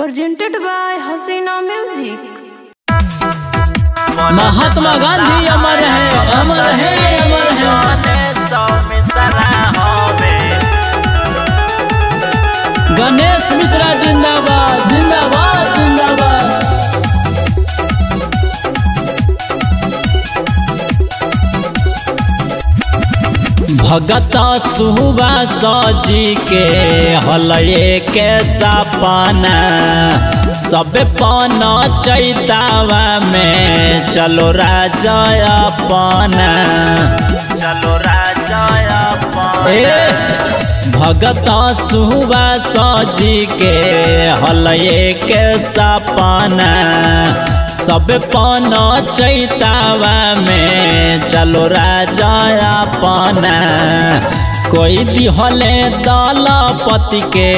Presented by Hasina Music. Mahatma Gandhi अमर है, अमर है, अमर है। गणेश मिश्रा जिंदाबाद, जिंदाबाद, जिंदाबाद। भगत सुभाष जी के हलये के सपना, सब पन चैतावा में चलो राजा अपना, चलो राजा अपना। भगत सुभाष जी के हलये के सपना, सब पन चैतावा में चलो राजा अपना। कोई दिहले दलपति के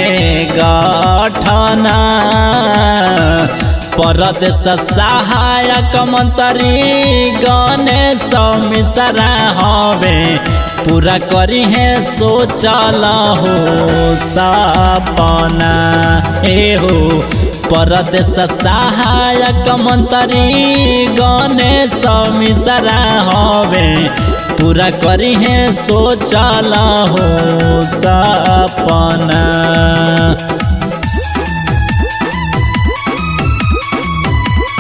गठना, परदेश सहायक मंत्री गणेश मिश्रा हवे, पूरा करी है सोचल हो सपना। ए हो परदेश सहायक मंत्री गणेश मिश्रा हवे, पूरा करी है सोचल हो सपना।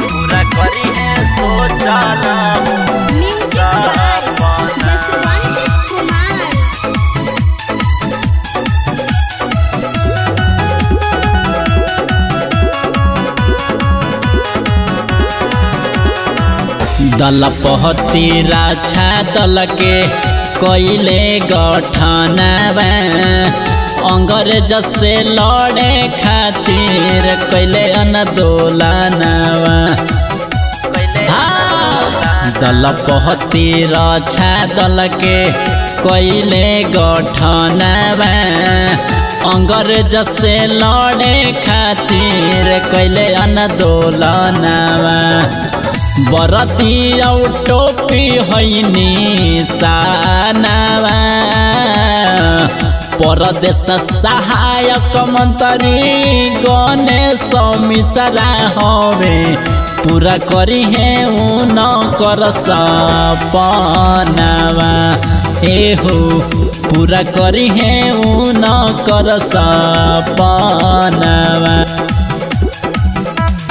पूरा करी है सोचल हो। Music by Jaswant Kumar. दलपति राछा दल के कैले गठनवा, अंग्रेज से लड़े खातिर कैले आंदोलनवा। दलपति राछा दल के कैले गठनवा, अंग्रेज से लड़े खातिर कैले आंदोलनवा। बरती औ टोपी हैनी सानावा, परदेश सहायक मंत्री गणेश मिश्रा हवे, पूरा करी है उन कर सपनावा। ए हो पूरा करी है उन कर सपनावा।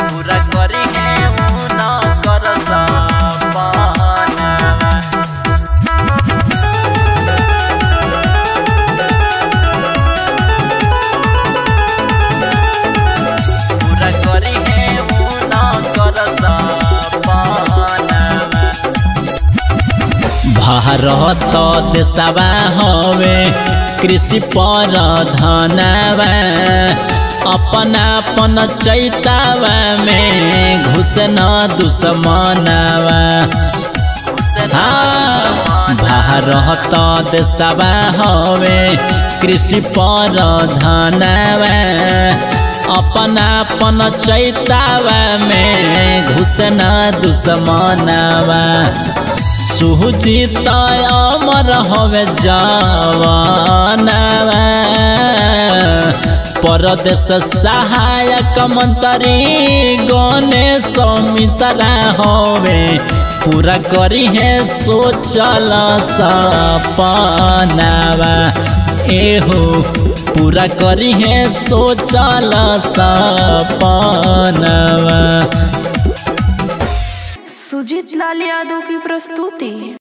पूरा करी है उन कर सपनावा। पूरा करी है उन कर सपनावा। भारत देशवा हवे कृषि प्रधानवा, अपना अपन चैतावा में घुसना दुश्मनवा। हाँ, भारत देशवा हवे कृषि प्रधानवा, अपना अपन चैतावा में घुसना दुश्मनवा। सुजीत अमर हवे जवानवा, परदेश सहायक मंत्री गणेश मिश्रा हवे, पूरा करी है सोचल सपनावा। ए हो पूरा करी है सोचल सपनावा। सुजीत लाल यादव की प्रस्तुति।